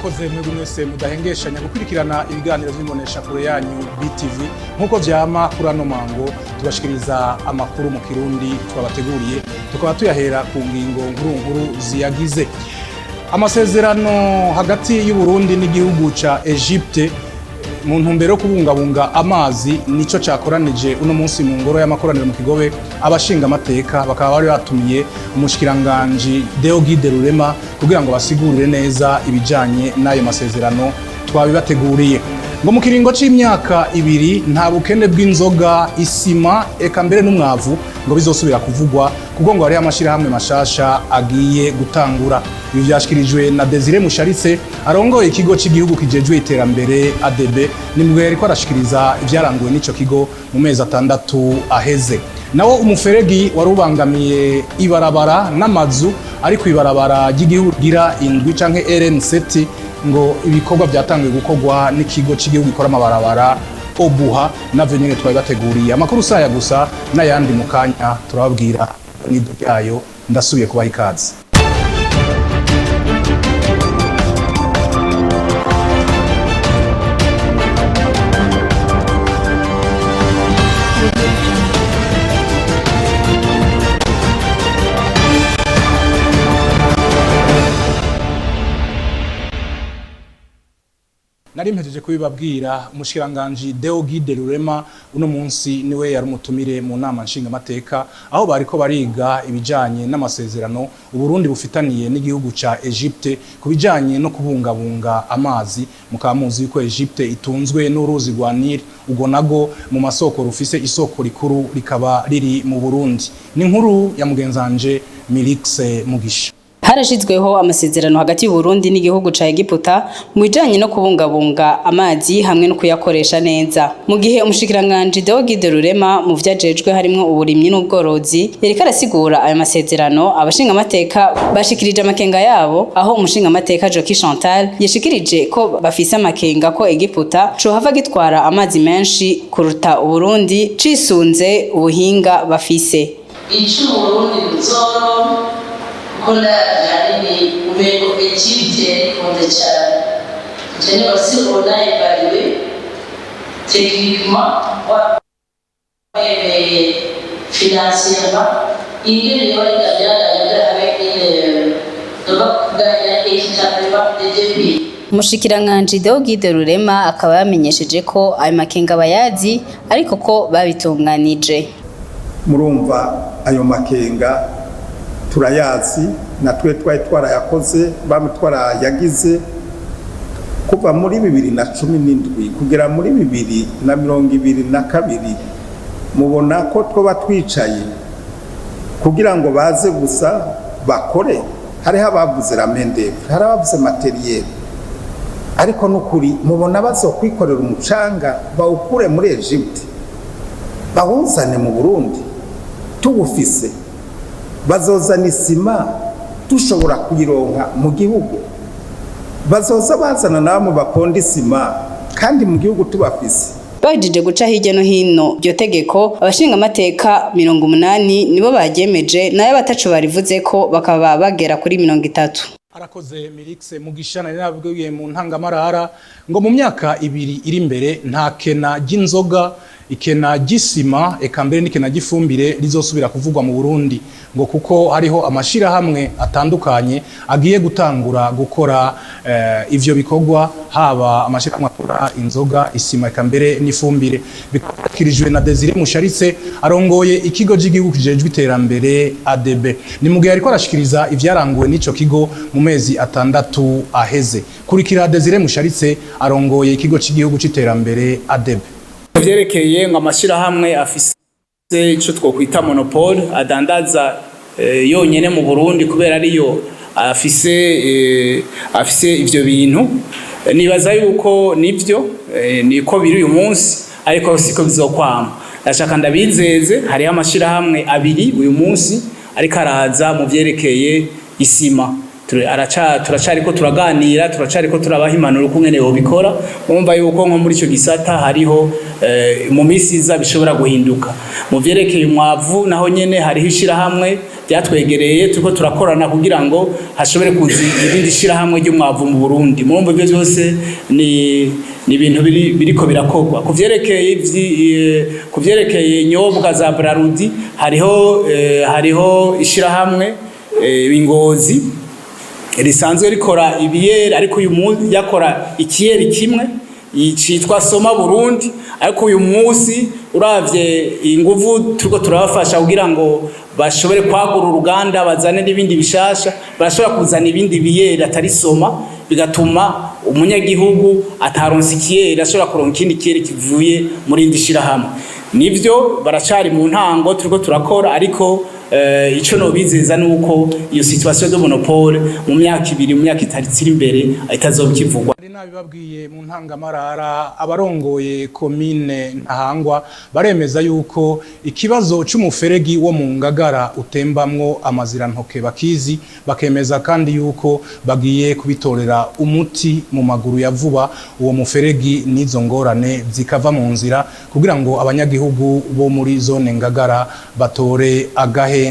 Mwakoze mwebwe mwese mudahengeshanya gukurikirana ibiganiro vy'imbonesha kure yanyu BTV. Nk'uko vyama kuri ano mango, tubashikiriza amakuru mu Kirundi twabateguriye, tukaba tuyahera ku ngingo nkuru nkuru ziyagize. Amasezerano hagati y'u Burundi n'igihugu ca Egypte mu ntumbero yo kubungabunga amazi nico cakoranije uno munsi mu ngoro y'amakoraniro mu Kigobe. Abashinga amateka bakaba bari batumiye umushikiranganji Deogide Rurema kugira ngo basigurire neza ibijanye n'ayo masezerano. Twabibateguriye. Ngo mu kiringo c'imyaka 2 nta bukene bw'inzoga, isima, eka mbere n'umwavu ngo bizosubira kuvugwa, kuko ngo hariho amashirahamwe mashasha agiye gutangura. Ibi vyashikirijwe na Desire Musharitse, arongoye ikigo c'igihugu kijejwe iterambere ADB. Ni mu gihe yariko arashikiriza ivyaranguwe n'ico kigo mu mezi 6 aheze. Nawo umuferegi wari ubangamiye ibarabara n'amazu ari kw'ibarabara ry'igihugu gira indwi canke RN7, ngo ibikorwa byatanguye gukorwa n'ikigo cy'igihugu gikora amabarabara OBUHA. Navyo nyene twabibateguriye. Amakuru saya gusa, n'ayandi mu kanya turababwira n'ido ryayo. Ndasubiye kubaha ikaze. Nari mpejeje kubibabwira, umushikiranganji Deogide Rurema uno munsi niwe yari umutumire mu nama nshingamateka, aho bariko bariga ibijanye n'amasezerano Uburundi bufitaniye n'igihugu ca Egypte ku bijanye no kubungabunga amazi. Mukaba muzi yuko Egypte itunzwe n'uruzi rwa Nile, ubwo nago mu masoko rufise isoko rikuru rikaba riri mu Burundi. Ni inkuru ya mugenzanje Milixe Mugisha. Harashizweho amasezerano hagati y'u Burundi n'igihugu ca Egiputa mu bijanye no kubungabunga amazi hamwe no kuyakoresha neza. Mu gihe umushikiranganji Deogide Rurema mu vyajejwe harimwo uburimyi n'ubworozi yariko arasigura ayo masezerano, abashingamateka bashikirije amakenga yabo, aho umushingamateka Joki Chantal yashikirije ko bafise amakenga ko Egiputa cohava gitwara amazi menshi kuruta Uburundi cisunze ubuhinga bafise. Ico Uburundi buzoronka, kuko ndavye hanini umengo Egypte yarikunze cane, je niba si on a évalué techniquement, wemeye financièrement ingene yoba kugira habe une doba kuganya équitablement des deux pays. Umushikiranganji Deogide Rurema akaba yamenyesheje ko ayo makenga bayazi, ariko ko babitunganije. Murumva, ayo makenga turayazi, natwe twari twarayakoze, bamwe twarayagize kuva muri 2017 kugera muri 2022. Mubona ko twoba twicaye kugira ngo baze gusa bakore? Hariho abavuze la main d'œuvre, hari abavuze matériel, ariko n'ukuri mubona bazokwikorera umucanga bawukure muri Egypte bawuzane mu Burundi tuwufise? Bazozana isima dushobora kuyironka mu gihugu? Bazoza bazana namwe baponda isima kandi mu gihugu tubafise? Bahejeje guca hirya no hino iryo tegeko, abashingamateka 80 nibo baryemeje, nayo abataco barivuze ko bakaba bagera kuri 30. Arakoze Milixe Mugisha. Nari nabwiye mu ntangamarara ngo mu myaka 2 iri imbere nta kena ry'inzoga, ikena ry'isima, eka mbere n'ikena ry'ifumbire rizosubira kuvugwa mu Burundi, ngo kuko hariho amashirahamwe atandukanye agiye gutangura gukora ivyo bikorwa, haba amashirahamwe akora inzoga, isima, eka mbere n'ifumbire. Bikirijwe na Desire Musharitse, arongoye ikigo cy'igihugu kijejwe iterambere ADB. Ni mu gihe ariko arashikiriza ivyaranguwe n'ico kigo mu mezi 6 aheze. Kurikira Desire Musharitse, arongoye ikigo cy'igihugu c'iterambere ADB. Vyerekeye ngo amashirahamwe afise ico twokwita monopole, adandaza yonyene mu Burundi kubera ariyo afise ivyo bintu, nibaza yuko nivyo niko biri uyu munsi, ariko siko bizokwama. Ndashaka ndabizeze, hariho amashirahamwe abiri uyu munsi ariko araza mu vyerekeye isima. Turacariko turaganira, turacariko turabaha impanuro ukungene bobikora. Urumva yuko nko muri ico gisata hariho mu minsi iza bishobora guhinduka. Mu vyerekeye umwavu naho nyene hariho ishirahamwe ryatwegereye, turiko turakorana kugira ngo hashobore kuza irindi shirahamwe ry'umwavu mu Burundi. Murumva ivyo vyose ni ibintu biriko birakorwa. Ku vyerekeye inyobwa za Brarudi, hariho ishirahamwe Ingozi risanzwe rikora ibiyeri, ariko uyu munsi yakora ikiyeri kimwe citwa Soma Burundi. Ariko uyu munsi uravye inguvu turiko turabafasha kugira ngo bashobore kwagura uruganda, bazane n'ibindi bishasha, barashobora kuzana ibindi biyeri atari Soma, bigatuma umunyagihugu ataronse ikiyeri ashobora kuronka ikindi kiyeri kivuye muri indi shirahamwe. Nivyo, baracari mu ntango, turiko turakora, ariko ico nobizeza nuko iyo situation de monopole mu myaka 2, mu myaka 3 iri imbere itazoba ikivugwa. Ari nabibabwiye mu ntangamarara, abarongoye komine Ntahangwa baremeza yuko ikibazo c'umuferegi wo mu Ngagara utembamwo amazirantoke bakizi, bakemeza kandi yuko bagiye kubitorera umuti mu maguru ya vuba, uwo muferegi n'izo ngorane zikava mu nzira, kugira ngo abanyagihugu bo muri zone Ngagara batore agahengwe.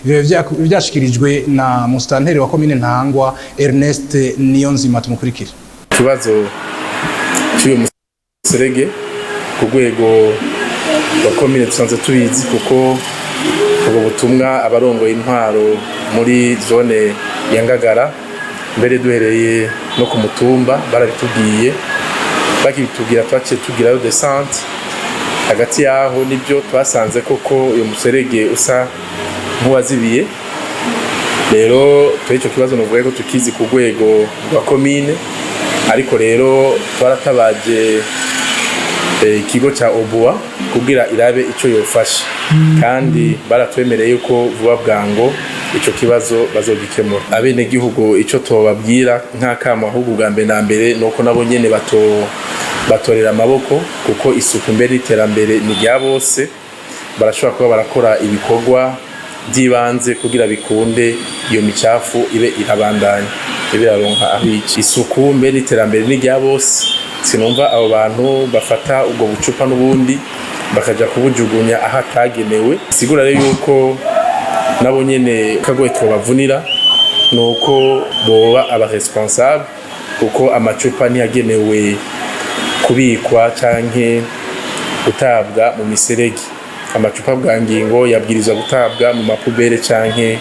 Ivyo vyashikirijwe na mustanteri wa komine Ntahangwa, Ernest Niyonzima. Tumukurikire. Ikibazo cy'uyu muserege ku rwego rwa komine dusanzwe tubizi, kuko ubwo butumwa abarongoye intwaro muri zone ya Ngagara, mbere duhereye no ku mutumba, barabitubwiye. Bakibitubwira twaciye tugirayo descente. Hagati yaho nibyo twasanze koko uyu muserege usa nk'uwazibiye. Rero turi icyo kibazo novuga ko tukizi ku rwego rwa komine, ariko rero twaratabaje ikigo ca OBUHA kugira irabe ico yofasha, kandi baratwemereye yuko vuba bwango ico kibazo bazogikemura. Abenegihugu ico tobabwira nk'akamo ahubwo bwa mbere na mbere nuko nabo nyene batorera amaboko, kuko isuku mbere n'iterambere ni rya bose. Barashobora kuba barakora ibikorwa by'ibanze kugira bikunde iyo micafu ibe irabandanya ibe iraronka aho ica. Isuku mbere n'iterambere ni rya bose. Sinumva abo bantu bafata ubwo bucupa n'ubundi bakaja kubujugunya aho atagenewe. Sigura rero yuko nabo nyene kagoye twobavunira nuko boba aba responsable, kuko amacupa ntiyagenewe kubikwa canke gutabwa mu miserege. Amacupa bwa ngingo yabwirizwa gutabwa mu mapubere canke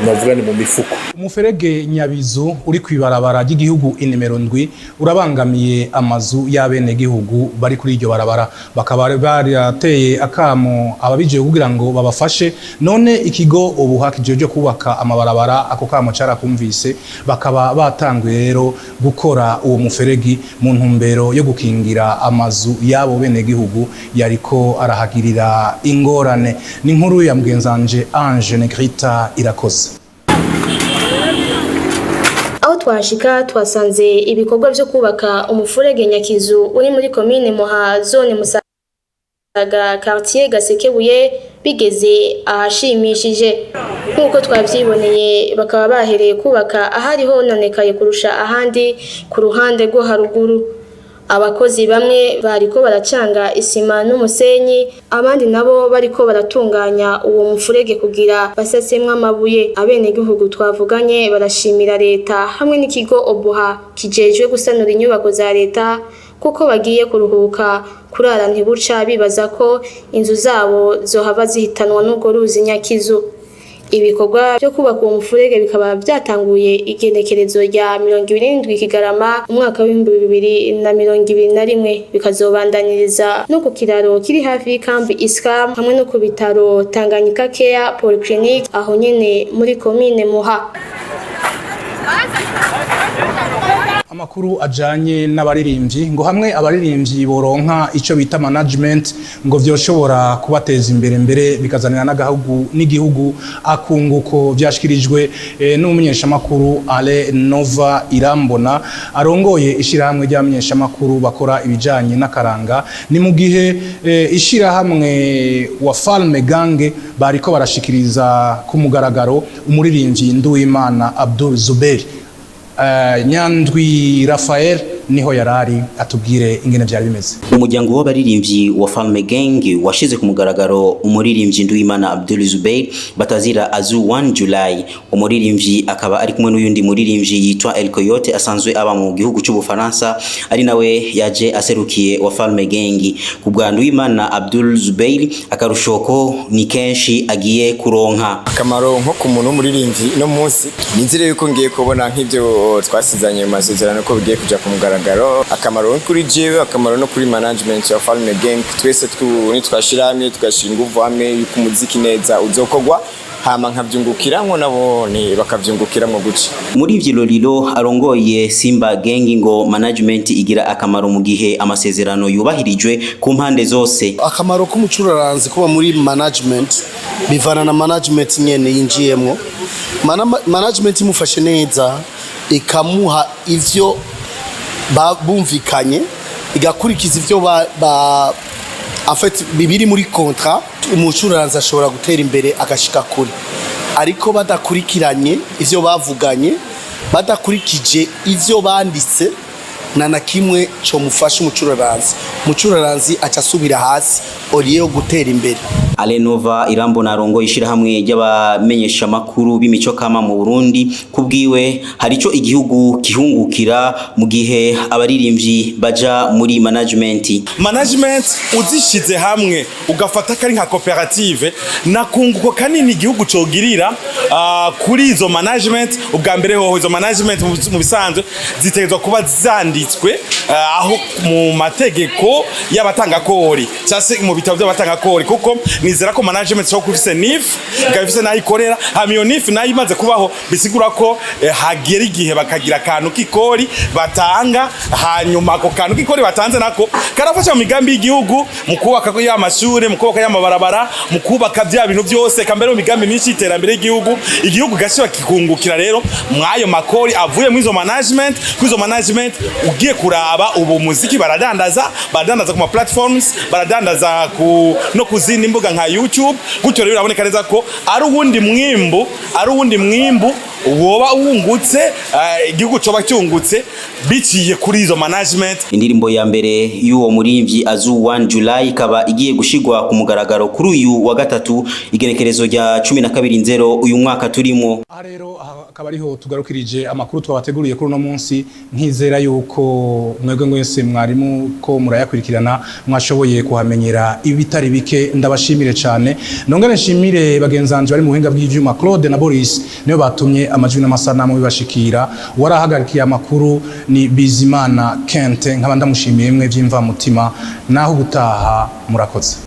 novuga ni mu mifuko. Umuferege Nyabizu uri kwibarabara ry'igihugu inimero 7 urabangamiye amazu y'abenegihugu bari kuri iryo barabara, bakaba barateye akamo ababijejwe kugira ngo babafashe. None ikigo OBUHA kijejwe kubaka amabarabara ako kamo carakumvise, bakaba batanguye rero gukora uwo muferegi mu ntumbero yo gukingira amazu y'abo benegihugu yariko arahagirira ingorane. Ni inkuru ya mugenzanje Ange Negrita Irakoze. Aho twashika twasanze ibikorwa vyo kubaka umufurege Nyakizu uri muri komine Muha, zone Musaga, quartier Gasekebuye bigeze ahashimishije nk'uko twavyiboneye. Bakaba bahereye kubaka ahari hononekaye kurusha ahandi ku ruhande rwo haruguru. Abakozi bamwe bariko baracanga isima n'umusenyi, abandi nabo bariko baratunganya uwo mufurege kugira basasemwo amabuye. Abenegihugu twavuganye barashimira leta hamwe n'ikigo OBUHA kijejwe gusanura inyubako za leta, kuko bagiye kuruhuka kurara ntibuca bibaza ko inzu zabo zohava zihitanwa n'urwo ruzi Nyakizu. Ibikorwa byo kubaka uwo mufurege bikaba byatanguye igenekerezo rya 27 Kigarama umwaka w'2021, bikazobandaniriza no ku kiraro kiri hafi y'ikambi Iskam hamwe no ku bitaro Tanganyika Care Polyclinic aho nyene muri komine Muha. Amakuru ajanye n'abaririmbyi, ngo hamwe abaririmbyi boronka ico bita management, ngo vyoshobora kubateza imbere, mbere bikazanira n'agahugu n'igihugu akunguko. Vyashikirijwe n'umumenyeshamakuru Ale Nova Irambona, arongoye ishirahamwe ry'abamenyeshamakuru bakora ibijanye n'akaranga. Ni mu gihe ishirahamwe wa Falme Gange bariko barashikiriza ku mugaragaro umuririmbyi Nduwimana Abdul Zuberi. Nyandwi Raphael niho yarari, atubwire ingene vyari bimeze. Umuryango w'abaririmbyi wa Falme Gang washize ku mugaragaro umuririmbyi Nduwimana Abdul Zubeir batazira Azu 1 July. Umuririmbyi akaba ari kumwe n'uyundi muririmbyi yitwa El Coyote, asanzwe aba mu gihugu cy'Ubufaransa, ari nawe yaje aserukiye wa Falme Gang. Ku bwa Nduwimana Abdul Zubeir, akarushoko ni kenshi agiye kuronka. Akamaro nko ku muntu w'umuririmbyi, ino munsi nizere yuko ngiye kubona nk'ibyo twasizanye mu masezerano ko bigiye kuja ku mugaragaro. Akamaro kuri jewe, akamaro no kuri management ya Falme Gang, twese nitwashira hamwe, tugashyira inguvu hamwe, yuko umuziki neza uzokorwa, hama nkabyungukiramwo, nabone bakavyungukiramwo guca. Muri ivyo, Lolilo arongoye Simba Gang, ngo management igira akamaro mu gihe amasezerano yubahirijwe ku mpande zose. Akamaro k'umucuraranzi kuba muri management bivana na management nyene yinjiyemwo. Management imufashe neza, ikamuha ivyo bumvikanye, igakurikiza ivyo ba en fait bibiri muri contrat, umucuraranzi ashobora gutera imbere agashika kure. Ariko badakurikiranye ivyo bavuganye, badakurikije ivyo banditse, na kimwe cyo mufasha umucuraranzi aca asubira hasi oriye yo gutera imbere. Alenova Irambona arongoye ishirahamwe ry'abamenyeshamakuru b'imico kama mu Burundi, kubwiwe hari ico igihugu kihungukira mu gihe abaririmbyi baja muri management. Management uzishize hamwe, ugafata kari nka koperative, nakunguko kanini igihugu cogirira kuri izo management. Ubwa mbere hoho, izo management mu bisanzwe zitegerezwa kuba zanditswe aho mu mategeko y'abatangakori cyangwa se mu bitabo by'abatangakori, kuko nizera ko management ishobora kuba ifise NIF, ikaba ifise n'aho ikorera. Hama iyo NIF nayo imaze kubaho, bisigura ko hagera igihe bakagira akantu k'ikori batanga. Hanyuma ako kantu k'ikori batanze nako karafasha mu migambi y'igihugu, mu kubaka ya mashure, mu kubaka ya mabarabara, mu kubaka bya bintu byose, eka mbere mu migambi myinshi y'iterambere y'igihugu. Igihugu gashobora kikungukira rero mw'ayo makori avuye muri izo management. Kuri izo management, ugiye kuraba ubu muziki baradandaza ku ma platforms, baradandaza no ku zindi mbuga nka YouTube. Gutyo rero biraboneka neza ko ari uwundi mwimbu woba wungutse, igihugu coba cyungutse biciye kuri izo management. Indirimbo ya mbere y'uwo muririmbyi Azu 1 July ikaba igiye gushigwa ku mugaragaro kuri uyu wa gatatu, igenekerezo rya 12 nzero uyu mwaka turimo. Aha rero akaba ariho tugarukirije amakuru twabateguriye kuri uno munsi. Nkizera yuko mwebwe mwese mwarimu ko murayakurikirana mwashoboye kuhamenyera ibitari bike. Ndabashimire cyane, nongere nshimire bagenzanje bari mu buhinga bw'ivyuma, Claude na Boris, niyo batumye amajwi n'amasanamu bibashikira. Warahagarikiye amakuru ni Bizimana Kente, nkaba ndamushimiye mwe by'imvamutima. Naho ubutaha, murakoze.